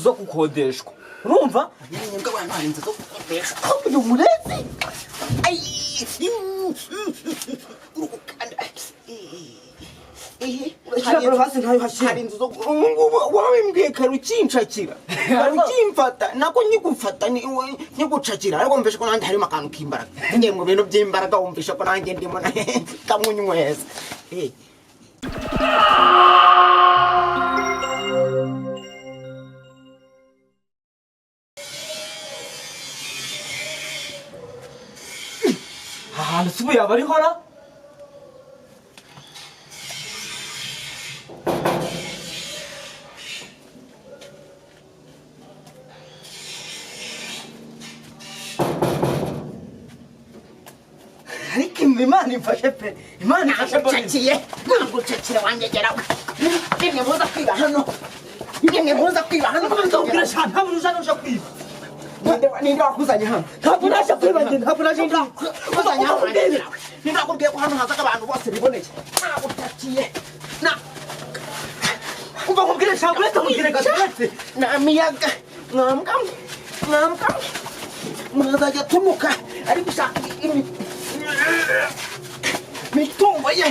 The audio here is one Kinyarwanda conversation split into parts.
zo gukodeshwa, urumva? Nyine abantu hari inzu zo gukodesha. Uyu murezi. Ay, urukanda. Ushyira hasi ntayo hashyira. Hari inzu zo, ubu ngubu wabimbwiye kare ukinshakira, kare ukimfata, nako nkigufata nkigucakira, ariko wumvishe ko nanjye harimo akantu k'imbaraga. Ngiye mu bintu by'imbaraga, wumvishe ko nanjye ndimo kamunyweza. Eh. Ahantu si ubu yaba ariho ra? Ariko Imana imfashe pe, Imana imfashe pe. Ntagucakiye, ntagucakire wangegera we. Nimwe muza kwiba hano, nimwe muza kwiba hano. Ndabwira cyane, ntabwo uza nuja kwiba. Ninde wakuzanye hano? Ntabwo naje kwiba njye, ntabwo naje kwiba. Wakuzanye hano wangegera we? Ninde wakubwiye ko hano hazaga abantu bose biboneye? Ntagucakiye na Umva nkubwire cyane, uretse nkubwire gato, uretse na miyaga mwambwa, mwambwa mwazajya tunuka ari gushaka imitungo ye.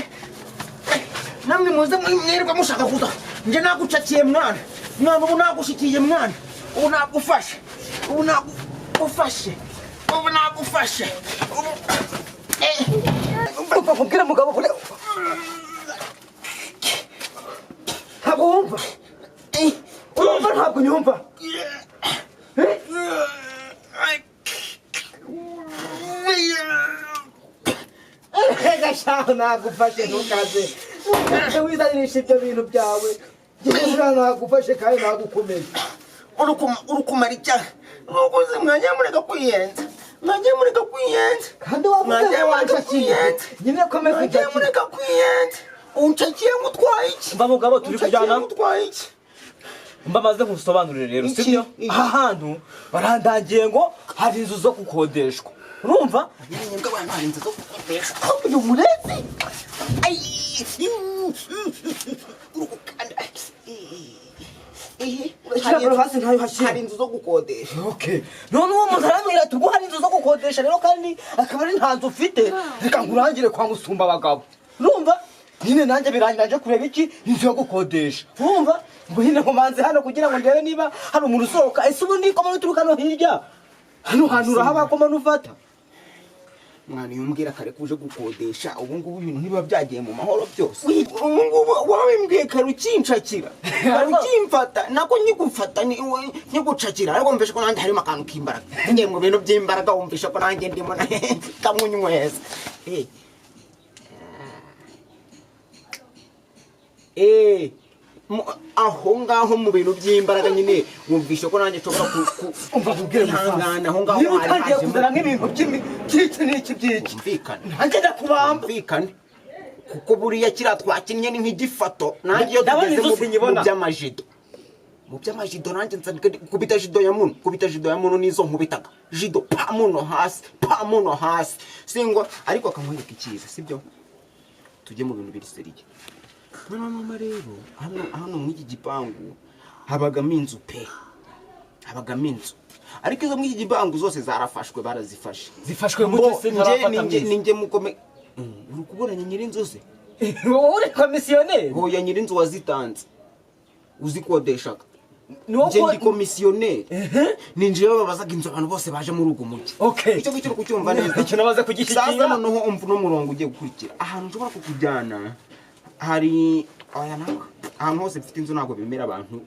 Namwe muze mwirirwa mushaka kuza. Nje nagucakiye mwana, mwana, ubu nagushikiye mwana, ubu nagufashe, ubu nagufashe, ubu nagufashe, ubu Umva nkubwire mugabo, ntabwo wumva, urumva? Ntabwo unyumva. Reka shaho, nagufashe, ntukaze, ntukaze wizanirisha ibyo bintu byawe. Ngewe nagufashe kandi nagukomeye. Uri kumara icyaha nukuze. Mwajya mureka kwiyenza, mwajya mureka kwiyenza. Kandi wavuze Mwajya ngo mureka wancakiye. kwiyenza. Nyine komeza Mwajya unshakire. mureka kwiyenza. Uncakiye ngo utwaye iki? Mba mugabo, turi Uncakiye kujyana. ngo utwaye iki? Mba maze nkusobanurire rero. Iki? Sibyo? Iki? Aha hantu barandangiye ngo hari inzu zo gukodeshwa, urumva? Nyine abantu hari inzu zo gukodesha. Uyu murezi. Ay, urukanda. Ushyira hasi ntayo hashyira. Hari inzu zo gukodesha. Okay. None uwo muntu arambwira ati ubwo hari inzu zo gukodesha rero, kandi akaba ari nta nzu ufite, reka nkurangire kwa musumba abagabo. Urumva? Nyine nanjye birangira nje kureba iki, inzu yo gukodesha. Urumva? Ngo nyine nkomanze hano kugira ngo ndebe niba hari umuntu usohoka. Ese ubu niko mbona uturuka hano hirya? Hano hantu urahaba ko mbona ufata? Mwana, iyo umbwira kare ko uje gukodesha, ubu ngubu ibintu ntibiba byagiye mu mahoro byose. Ubu ngubu wabimbwiye kare ukinshakira, kare ukimfata, nako nkigufata nkigucakira, ariko wumvishe ko nanjye harimo akantu k'imbaraga. Ngiye mu bintu by'imbaraga, wumvishe ko nanjye ndimo kamunyweza. Eh. Eh, aho ngaho mu bintu by'imbaraga nyine wumvishe ko nanjye nshobora Umva nkubwire musaza. kwihangana aho ngaho Niba hari utangiye hajemo- kuzana nk'ibintu by'iki n'iki by'iki. Humvikane. Nanjye ndakubamba. Humvikane, kuko buriya kiriya twakinnye ni nk'igifato. Nanjye iyo Ndabona tugeze inzu sinyibona. mu by'amajido, mu by'amajido, nanjye nza kubita jido ya muno, kubita jido ya muno, nizo nkubitaga jido pa muno hasi, pa muno hasi singwa. Ariko akankwereka icyiza, sibyo? Tujye mu bintu biri sérieux. Mwana wa mama, rero hano, hano muri iki gipangu habagamo inzu pe, habagamo inzu, ariko izo muri iki gipangu zose zarafashwe, barazifashe. Zifashwe Bo, gute se nje ntarafata ninjye mwiza? Ninjye mukome. Uri kuburanya nyir'inzu se? Wowe uri komisiyoneri? Hoya, nyir'inzu wazitanze, uzikodeshaga. Ni wowe Nje ndi komisiyoneri, ninjiye babazaga inzu abantu bose baje muri uwo mujyi. Icyo ngicyo uri kucyumva neza? Icyo namaze kugishyikira. Sasa noneho umva uno murongo ugiye gukurikira. Ahantu nshobora kukujyana hari aya ntabwo ahantu hose mfite inzu ntabwo bemera abantu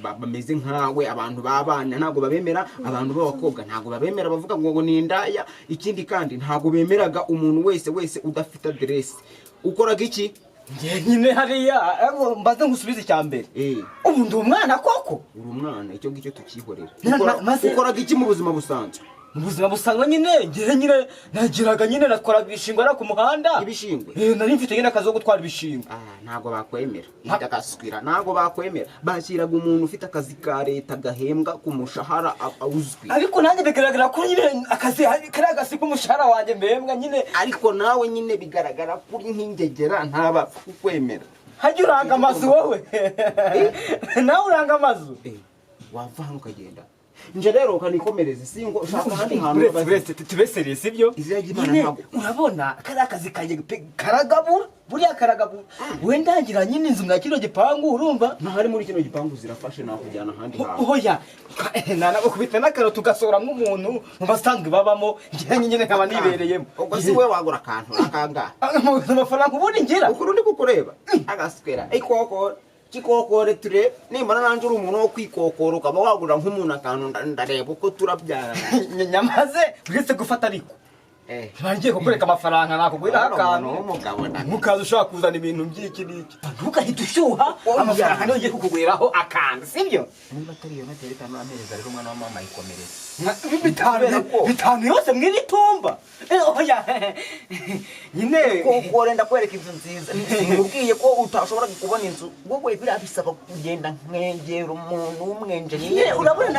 bameze nkawe. Abantu b'abana ntabwo babemera, abantu b'abakobwa ntabwo babemera, bavuga ngo ni indaya. Ikindi kandi ntabwo bemeraga umuntu wese wese udafite aderesi. Ukoraga iki? Njye nyine hariya, ariko mbaze ngusubize icya mbere. Eh. Ubu ndi umwana koko? Uri umwana, icyo ngicyo tukihorera. Ukoraga iki mu buzima busanzwe? Mu buzima busanzwe nyine, njye nyine nagiraga nyine natwaraga ibishingwe hariya ku muhanda. Ibishingwe? Eh, nari mfite nyine akazi ko gutwara ibishingwe. Ah, ntabwo bakwemera ndagaswira, ntabwo bakwemera. Bakiraga umuntu ufite akazi ka leta gahembwa ku mushahara uzwi. Ariko nanjye bigaragara ko nyine akazi kariya gasiga umushahara wanjye mbembwa nyine. Ariko nawe nyine bigaragara ko uri nk'ingegera, ntabapfa kukwemera. Hajya uranga amazu wowe? Nawe uranga amazu? Eh. Wava hano ukagenda. Nje rero ukanikomereza, singo ushaka ahandi hantu. Uretse, uretse tubeseriye, sibyo? Izina ry'Imana. Nyine, Ntabwo. Urabona kariya kazi kanjye pe, karagabura, buriya karagabura. Wenda ngira nyine inzu mwa kino gipangu, urumva? Ntahari muri kino gipangu, zirafashe, nakujyana ahandi hantu. Oya, nanagukubita n'akaro tugasohoramo umuntu mu basanzwe babamo, ngira nyine nkaba nibereyemo. Ubwo si we wagura akantu akangahe? Amafaranga ubundi ngira. Ukuru ndi kukureba agaswera ikokora kikokore, turebe nimba nanjye uri umuntu wo kwikokora ukaba wagura nk'umuntu akantu, ndareba uko turabyara. Nyamaze uretse gufata ariko ngiye kukwereka amafaranga nakuguriraho Urabona akantu. umuntu w'umugabo Ntukaze ushaka kuzana ibintu by'iki n'iki, ntukahite ushyuha. Oya. Amafaranga niyo ngiye kukuguriraho akantu, sibyo? Niba atari iyo noteri itanu ampereza rero, umwana wa mama, yikomereza. Bitanu? Kubera ko- Bitanu yose mw'iri tumba? Oya nyine. Kokore, ndakwereka inzu nziza. Sinkubwiye ko utashobora kubona inzu wowe? Biriya bisaba kugenda nkegera umuntu w'umwenjeniyeri. Nyine urabona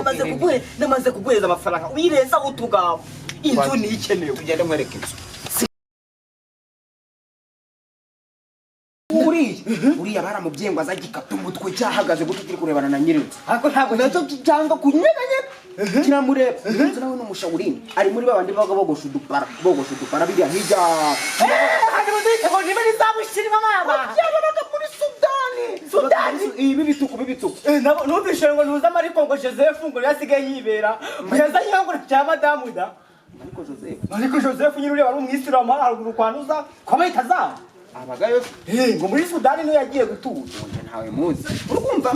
namaze kuguhereza amafaranga, uyirenzaho utugambo, inzu niyo ikenewe. Tugende nkwereke inzu. Uriya baramubwiye ngo azagikata umutwe cyahagaze gutyo kiri kurebana na nyirinzu. Ariko ntabwo Nacyo cyanga kunyeganyega, kiramureba. Nyirinzu nawe ni umushawurini, ari muri babandi babaga bogosha udupara biriya hirya. Ngo niba rizamushyirimo mama. Byabaga muri Sudani. Sudani? Ibi bituku bibituku. Numvise ngo ntuzi ariko ngo Joseph ngo yasigaye yibera ngo yazanye ngo cya madamu da. Ariko Joseph? Ariko Joseph nyine uriya wari umwisilamu hano haruguru kwa Nuza kwa Mahitazamu. Abagayo. Ngo muri Sudani niyo yagiye gutura. Oya, ntawe muzi. Urumva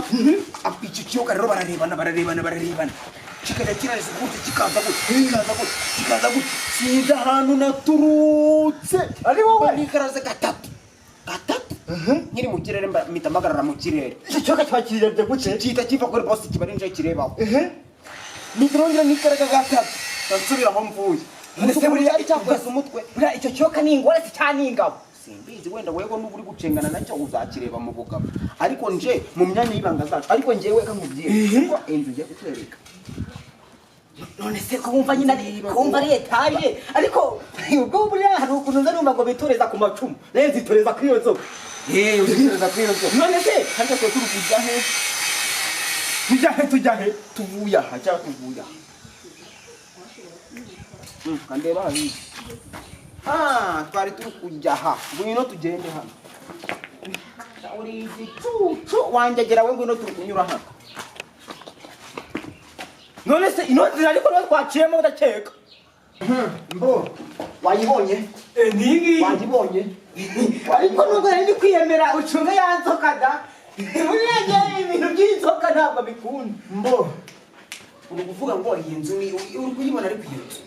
iki kiyoka rero, bararebana, bararebana, bararebana, kikajya kirareza gutya, kikaza gutya, kikaza gutya, kikaza gutya. Sinzi ahantu naturutse. Ari wowe? Nikaraze gatatu gatatu nkiri mu kirere, mpita mpagarara mu kirere. Icyo kiyoka kiba kirebye gute? Gihita kiva kuri bosi, kiba ari kirebaho. Mpita nongera nikaraga gatatu, nsubira aho mvuye. None se buriya cyari cyakwesa umutwe. Buriya icyo kiyoka ni ingore se cyangwa ni ingabo? Simbizi, wenda wego nuba uri gucengana nacyo uzakireba mu bugabo, ariko nje mu myanya y'ibanga zacu. Ariko njyewe kamubwire ko inzu ngiye kukwereka. None se ko wumva nyine ari ko wumva ari etaje, ariko ubwo buriya hari ukuntu nza numva ngo bitoreza ku macumu, nayo nzitoreza kuri iyo nzoka. Eh, uzitoreza kuri iyo nzoka. None se Harya twe turi kujya he? Tujya he, tujya he? Tuvuye aha cyangwa tuvuye aha? Kandeba hariya. Ah, twari turi kujya aha. Ngwino tugende hano. Uri igicucu wanjyagera we, ngwino turi kunyura hano. None se ino nzira ariko niyo twaciyemo, ndakeka? Mbo wayibonye? Ni iyi ngiyi. Wayibonye? Ariko nubwo nari ndi kwiyemera, ucunge ya nzoka da. Buriya ngewe ibintu by'inzoka ntabwo bikunda. Mbo uri kuvuga ngo iyi nzu uri kuyibona, ariko iyi nzu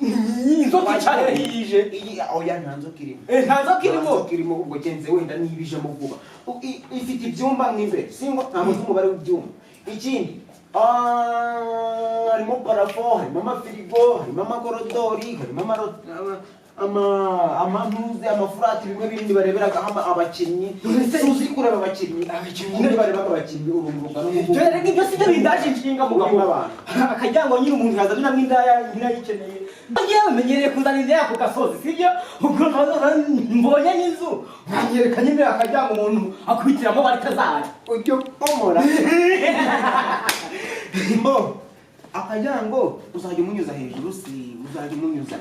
Iyi nzoka icane yije. Iyi, oya, nta nzoka irimo. Nta nzoka irimo. Nta nzoka irimo. Ubwo genze wenda niba ijemo vuba. Ifite ibyumba mo imbere, singo ntabwo nzi umubare w'ibyumba. Ikindi, harimo plafond, harimo amafirigo, harimo amakorodori, harimo amantuze, amafurati, bimwe binini bareberagaho abakinnyi. Tuzi kureba abakinnyi, abakinnyi barebaga abakinnyi, urunguruka n'umugongo. Dore rero ibyo si byo bindaje inshinga, mugabo. Urimo abantu. Akajyango nyine umuntu yazaniramo indaya nyirayikeneye. Ngewe menyereye kuzana indaya ku gasozi, sibyo? Ubwo mbonye n'inzu nkanyereka nyine akajyango umuntu akubitiramo baritazari. Ujya pomora mbo akajyango uzajya umunyuza hejuru, si uzajya umunyuza,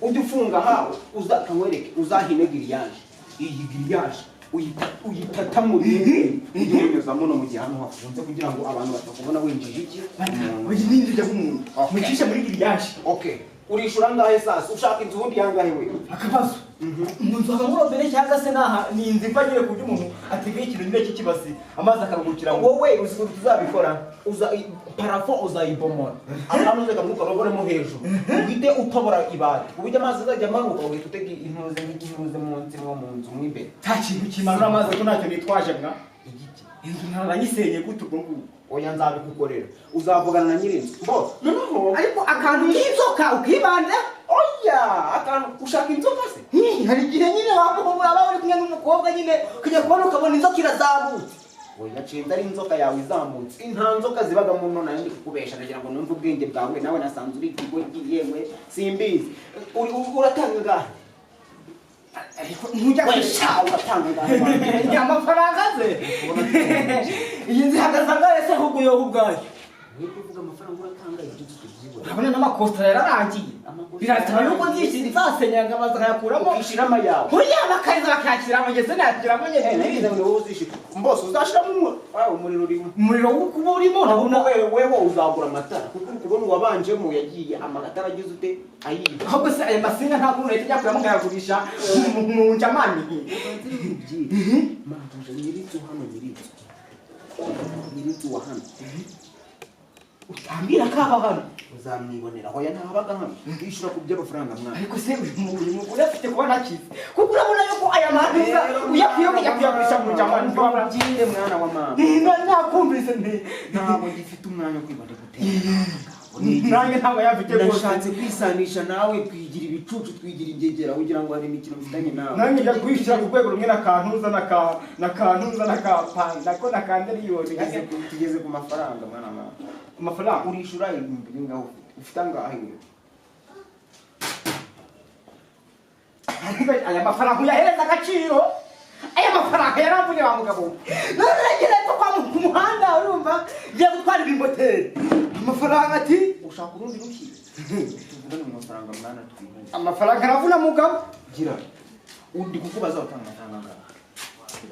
ujya ufunga aha, uza kankwereke, uzahine grillage, iyi grillage uyitata mu bindi, ujye umunyuza muno mu gihe hano hafunze, kugira ngo abantu batakubona winjije iki. Oya, n'inzu ijya nk'umuntu Okay. mucishe muri grillage. Okay, urishura angahe sasa? Ushaka inzu ubundi yangahe we? Akabazo, mu nzu habamo robine cyangwa se naha ni inzu iva nyine ku buryo umuntu ategeye ikintu nyine cy'ikibasi, amazi akaruhukira mu Wowe uzi ukuntu tuzabikora? Uza plafond uzayibomora, akantu uze kamwe ukaroboremo hejuru, uhite utobora ibati ku buryo amazi azajya amanuka, ugahita utega intuze nk'intuze munsi nko mu nzu mo imbere. Nta kintu kimanura amazi ko ntacyo nitwaje mwa. Igiki? Inzu ntaranyisenye gute ubwo ngubwo? Oya, nzabikukorera, uzavugana na nyirinzu bo noneho. Ariko akantu k'inzoka ukibanda. Oya, akantu ushaka inzoka se? Hari igihe nyine waba waba uri kumwe n'umukobwa nyine, ukajya kubona ukabona inzoka irazamutse. Oya, cenza ari inzoka yawe izamutse, nta nzoka zibaga mu none. Ndi kukubesha, ndagira ngo numve ubwenge bwawe. Nawe nasanze uri ikigo, yewe simbizi. Uratanga ingahe? Ariko ntujya Wesha, uratanga ingahe? Amafaranga ze, iyi nzu ihagaze angahe se ahubwo yowe ubwayo? Mwebwe uvuga amafaranga uratanga, ibyo tubyibona. Urabona n'amakositara yararangiye, birasaba yuko nzishyura, nzasenya nkabanza nkayakuramo. Ukishyiramo ayawe? Buriya bakariza bakayashyiramo, ngeze nayashyiramo nyine. Wowe uzishyura mbose, uzashyiramo umuriro urimo. Umuriro wo kuba urimo ndabona. Wewe uzagura amatara, kuko uri kubona uwabanjemo yagiye amatara agize ute ayiba. Ahubwo se aya masinga nta kuntu leta ijya nkayagurisha mu njamani? Mabuja, nyirinzu hano, nyirinzu wa hano. Utambwira ko aba hano? Uzamwibonera. Hoya, ntabaga hano, yishyura ku by'amafaranga, mwana. Ariko se uyu mugore afite kuba ntakize? Kuko urabona yuko aya maduka uyakwiye kujya kuyagurisha mu njamani. Byire, mwana wa mama. Nakumvise nti. Ntabwo ngifite umwanya wo kwibanda gutera. Nanjye ntabwo yafite rwose. Nashatse kwisanisha nawe, twigira ibicucu, twigira ingegera, kugira ngo hari imikino mfitanye nawe. Nanjye njya kwishyira ku rwego rumwe na kantuza na kantuza na ka panda ko na kandeliyoni. Tugeze ku mafaranga, mwana wa mama. Amafaranga. Urishyura ibihumbi bingahe? Ufite angahe wewe? Ariko aya mafaranga uyahereza agaciro? Aya mafaranga yaramvunye wa mugabo we. None nagera epfo ku muhanda, urumva ngiye gutwara ibimoteri, amafaranga ati. Ushaka urundi rushyi? Tuvugane mu mafaranga, mwana, twihuse. Amafaranga aravuna, mugabo. Gira undi kukubaza, utanga amafaranga angahe?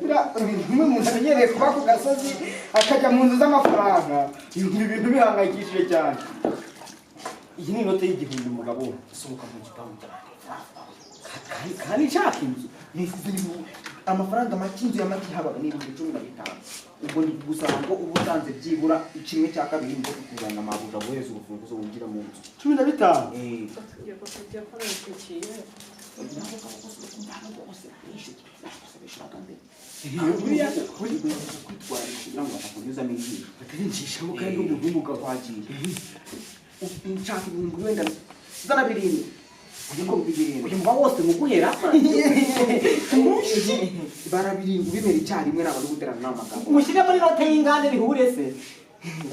Buriya umwe umuntu amenyereye kuba ku gasozi akajya mu nzu z'amafaranga, yumva ibintu bihangayikishije cyane. Iyi ni inote y'1000, mugabo. Sohoka mu gipangu cyanjye. Kandi nshaka inzu. Nisize amafaranga make, inzu ya make habaga ni 15,000. Ubwo ndi gusaba ngo uba utanze byibura kimwe cya kabiri, ngo kuzana mabuja guheza urufunguzo winjira mu nzu. 15? Eh. Tugiye gukora ikiye. Buriya kwitwara kugira ngo batakunyuzamo ijisho. Batarinjishamo kandi umuntu w'umugabo. Wagiye nshaka ibihumbi wenda zana 7, 7,000. Uyu muba wose mu guhera. Bara 7 bibera icyarimwe, ntabwo ari guterana n'amagambo. Mushyire muri note y'ingande bihure se,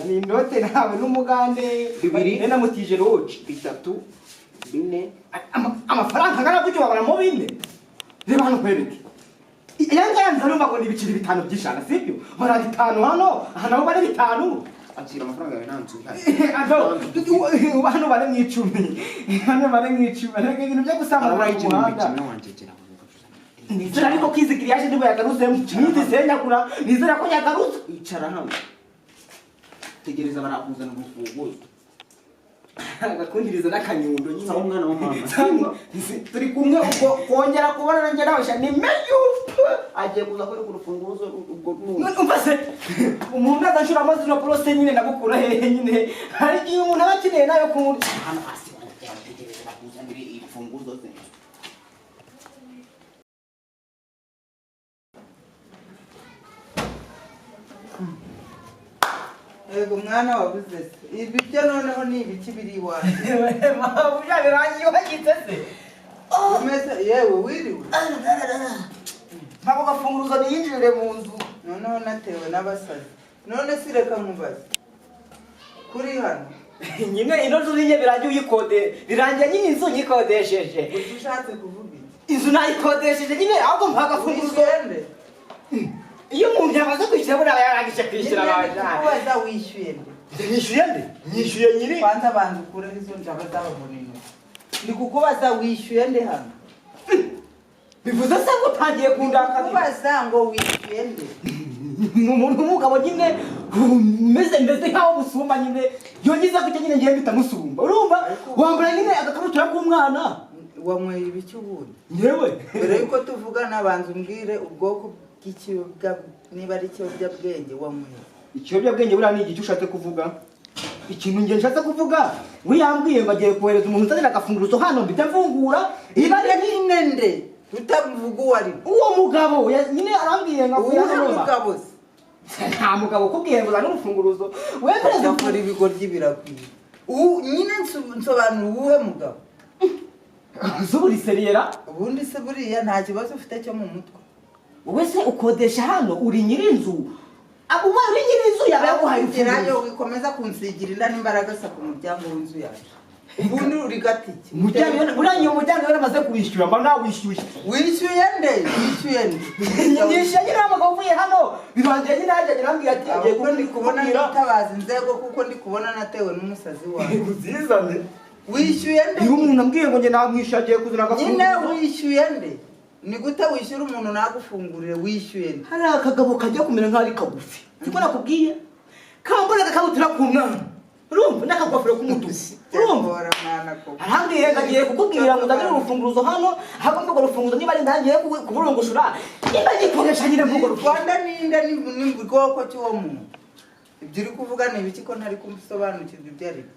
ni inote ntawe n'umugande. Bibiri. Nena mutije roje. Bitatu, bine. Amafaranga angana gutyo babaramo bine? Reba hano nkwereke, aya ngaya nzarumva ngo ni ibiceri 5 by'ijana, sibyo? Bara 5 hano, aha nabo bari 5. Akira amafaranga yawe, nta nzu ihari. Ado, hano bari mu 10, hano bari mu 10. Ariko ibintu byo gusambana Arabura ku igihumbi muhanda. kimwe wanjye gira. Nizera ariko kizigiri yaje nibwo yagarutsemo, nizisenyagura, nizera ko yagarutse. Icara hano, tegereza barakuzana urufunguzo. Agakundiriza n'akanyundo nyine. Sawa, umwana wa mama, turi kumwe. Ubwo kongera kubona nanjye nawe sha ni meyu agiye kuza kwereka urufunguzo ubwo None umva se, umuntu azashuramo zino porose nyine ndagukura hehe nyine? Hari igihe umuntu aba akeneye nayo kumurya. Hano hasi wanjye, tegereza bakuzanire imfunguzo z'inzu. Yego mwana, wabuze se? Ibi byo noneho ni ibiki biri iwanjye? Mabuja, birangiye wagitse se? Umeze yewe, wiriwe? Ntabwo gafunguruzo niyinjirire mu nzu. Noneho natewe n'abasazi. None si reka nkubaze, kuri hano? Nyine ino nzu ninye birangiye uyikode, birangiye nyine inzu nyikodesheje. Gusa ushatse kuvuga iki? Inzu nayikodesheje nyine, ahubwo mpa agafunguzo. Wishyuye nde? Iyo umuntu yamaze kwishyura buriya aba yarangije kwishyura. Nyine Baje. kubaza, wishyuye nde? Nishyuye nde? Nishyuye nyiri. Kwanza banza ukureho izo njaba z'ababona intoki. Ndi kukubaza, wishyuye nde hano? Bivuze se ngo utangiye kundakaza? Kubaza ngo wishyuye nde? Ni umuntu w'umugabo nyine umeze meze nk'aho musumba nyine. Yongeza gutya nyine, ngiye mpita musumba, urumva wambara nyine agakabutura k'umwana. Wanyweye ibiki ubundi? Yewe. Mbere yuko tuvugana, banza umbwire ubwoko bw'ikiyobya, niba ari ikiyobyabwenge wanyweye. Ikiyobyabwenge buriya ni igiki ushatse kuvuga? Ikintu ngiye nshatse kuvuga, we yambwiye ngo agiye kohereza umuntu uzanira agafunguzo hano mpita mfungura iba ari. Nyine nde? Tutamuvuga uwo ari we. Uwo mugabo nyine arambwiye ngo avuye Uwuhe hano. mugabo se? Nta mugabo ukubwiye ngo uzane urufunguruzo wemereze. Cyakora ibigoryi birakwiye. Nyine nsobanura, uwuhe mugabo? Zuburi seriyera. Ubundi se buriya nta kibazo ufite cyo mu mutwe? Wowe se ukodesha hano, uri nyir'inzu? Abo ubaye uri nyir'inzu yaba yaguhaye Gerayo urufunguzo. wikomeza kunsigira inda n'imbaraga sa ku muryango w'inzu yacu. Ubundi uri gatiki. Umujyana, umujyana yaramaze kuwishyura, mba nawishyuye. Wishyuye nde? Wishyuye nde? Nishyuye nyine umugabo uvuye hano, birangiye nyine hajya arambwira ati agiye Ahubwo ndi kubona kukubwira. Nitabaza inzego kuko ndi kubona natewe n'umusazi wawe. Uzizane. Wishyuye nde? Iyo umuntu ambwiye ngo njye namwishyuye, agiye kuzana Nyine agafunguzo. wishyuye nde? Ni gute wishyura umuntu nagufungurire? Wishyuye nde? Hari akagabo kajya kumera nk'aho ari kagufi, siko nakubwiye, kambona agakabutura k'umwana, urumva, n'akagofero k'umutuku, urumva? Cyakora mwana koko. Arambwiye ngo agiye kukubwira ngo uzanire urufunguzo hano, ahubwo urwo rufunguzo niba ari ndangiye kuburungushura, niba gikoresha nyine muri urwo rufunguzo. Rwanda ninde? Ni bwoko cy'uwo muntu? Ibyo uri kuvuga ni ibiki ko ntari kumusobanukirwa ibyo ari byo?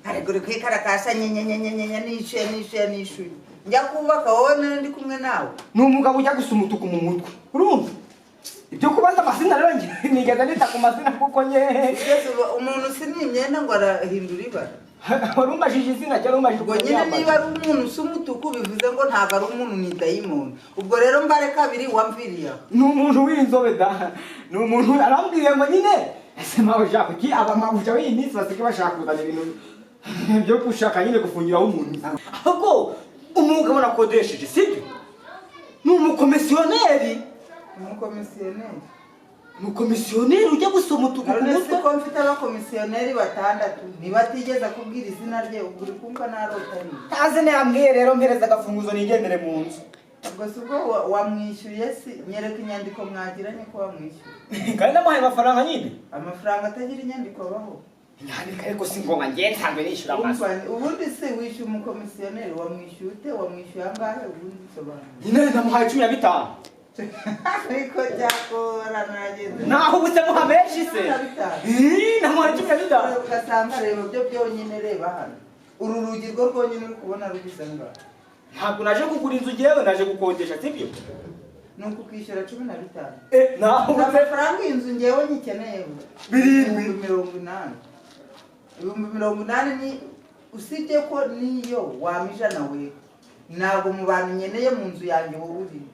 Ariko uri kwikarakasha nyenyenyenyenye, nishyuye, nishyuye, nishyuye, njya kubaka wowe nari ndi kumwe nawe? Ni umugabo ujya gusa umutuku mu mutwe, urumva? Ibyo kubaza amazina rero, njye nigeze nita ku mazina kuko nye Ugeze ubu umuntu si ni imyenda ngo arahindura ibara. Wari umbajije izina cyangwa umbajije Ubwo ukuntu nyine yambaye? Niba ari umuntu usa umutuku, bivuze ngo ntabwo ari umuntu, ni dayimoni. Ubwo rero mbare kabiri wamviriye aho. Ni umuntu w'inzobe da, ni umuntu arambwiye ngo nyine ese mabuja, kuki aba mabuja w'iyi minsi basigaye bashaka kuzana ibintu byo gushaka nyine gufungiraho umuntu? Ahubwo umugabo nakodesheje, sibyo, ni umukomisiyoneri. Umukomisiyoneri? Umukomisiyoneri ujya gusa umutuku ku None si mutwe. ko mfite abakomisiyoneri batandatu, niba atigeze akubwira izina rye, ubwo uri kumva narota nyine. Ntazi yambwiye rero, mpereza agafunguzo nigendere mu nzu. Ubwo si ubwo wamwishyuye? Si nyereka inyandiko mwagiranye ko wamwishyuye. Kandi namuhaye amafaranga nyine. Amafaranga atagira inyandiko abaho? Inyandiko ariko si ngombwa, ngiye nsanzwe nishyura amazu. Umva, ubundi se wishyuye umukomisiyoneri, wamwishyuye ute? Wamwishyuye angahe? Ubundi sobanura. Nyine namuhaye 15. Ariko cyakora nageze. Naho ubu se muha menshi se? 15. Ih, namuhaye 15. Ugasanga reba byo byonyine, reba hano uru rugi rwo rwonyine uri kubona rugize ngaho. Ntabwo naje kugura inzu ngewe, naje gukodesha, sibyo? Ni ukukwishyura 15. Eh, naho ubu se Amafaranga iyi nzu ngewe nyikeneyeho 7. 80,000, 80,000 ni usibye ko niyo wama 100 we, ntabwo mu bantu nkeneye mu nzu yanjye wowe urimo.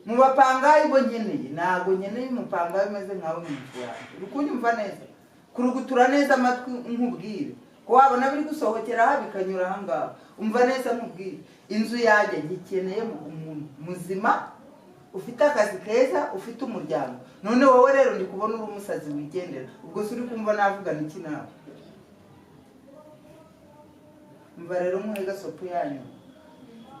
Mu bapangayi bo nkeneye, ntabwo nkeneye umupangayi umeze nkawe mu nzu yanjye. Uri kunyumva neza? Kurugutura neza amatwi nkubwire ko wabona biri gusohokera aha bikanyura aha ngaha. Umva neza nkubwire, inzu yanjye nyikeneyemo umuntu muzima ufite akazi keza, ufite umuryango. None wowe rero ndi kubona uri umusazi wigendera. Ubwo se uri kumva navugana iki nawe? Umva rero muhe gasopo yanyu.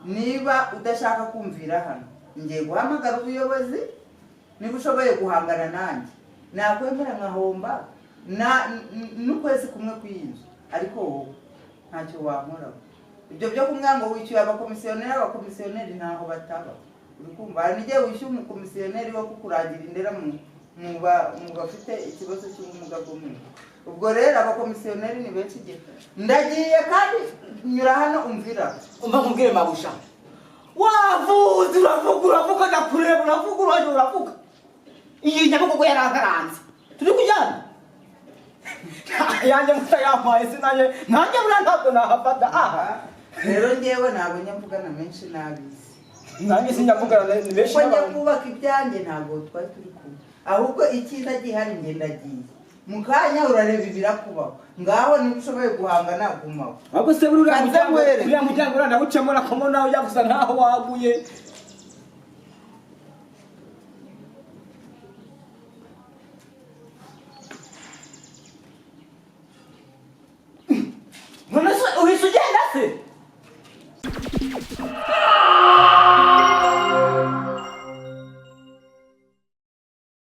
Niba udashaka kumvira hano, ngiye guhamagara ubuyobozi. Niba ushoboye guhangana nanjye, nakwemera nkahomba n'ukwezi kumwe kw'iyi nzu, ariko wowe ntacyo wankoraho. Ibyo byo kumwe ngo wishyuye abakomisiyoneri, abakomisiyoneri ntaho bataba. Uri kumva? Hari n'igihe wishyuye umukomisiyoneri wo kukurangira indera mu bafite ikibazo cy'ubumuga bwo mu mutwe. Ubwo rero abakomisiyoneri ni benshi igihe ndagiye, kandi nyura hano umvira. Umva nkubwire mabusha, wavuze uravuga, uravuga, ndakureba, uravuga, urongera uravuga. Iyi Nyabugogo yarankaranze, turi kujyana yanjye mutayampaye sinanjye nanjye buriya ntabwo nahafata aha. Rero ngewe ntabwo njya mvugana menshi n'abizi. Nanjye sinjyavugana ni benshi Kuko njya n'abantu. kubaka ibyanjye ntabwo twari turi kumwe. Ahubwo icyiza gihari, njye ndagiye mu kanya, urareba ibirakubaho ngaho. Niba ushoboye guhangana, gumaho. Ahubwo se buriya Kanze muryango nkwereke. Uriya muryango uriya ndawucamo, nakomo nawe ujya gusa nkaho waguye.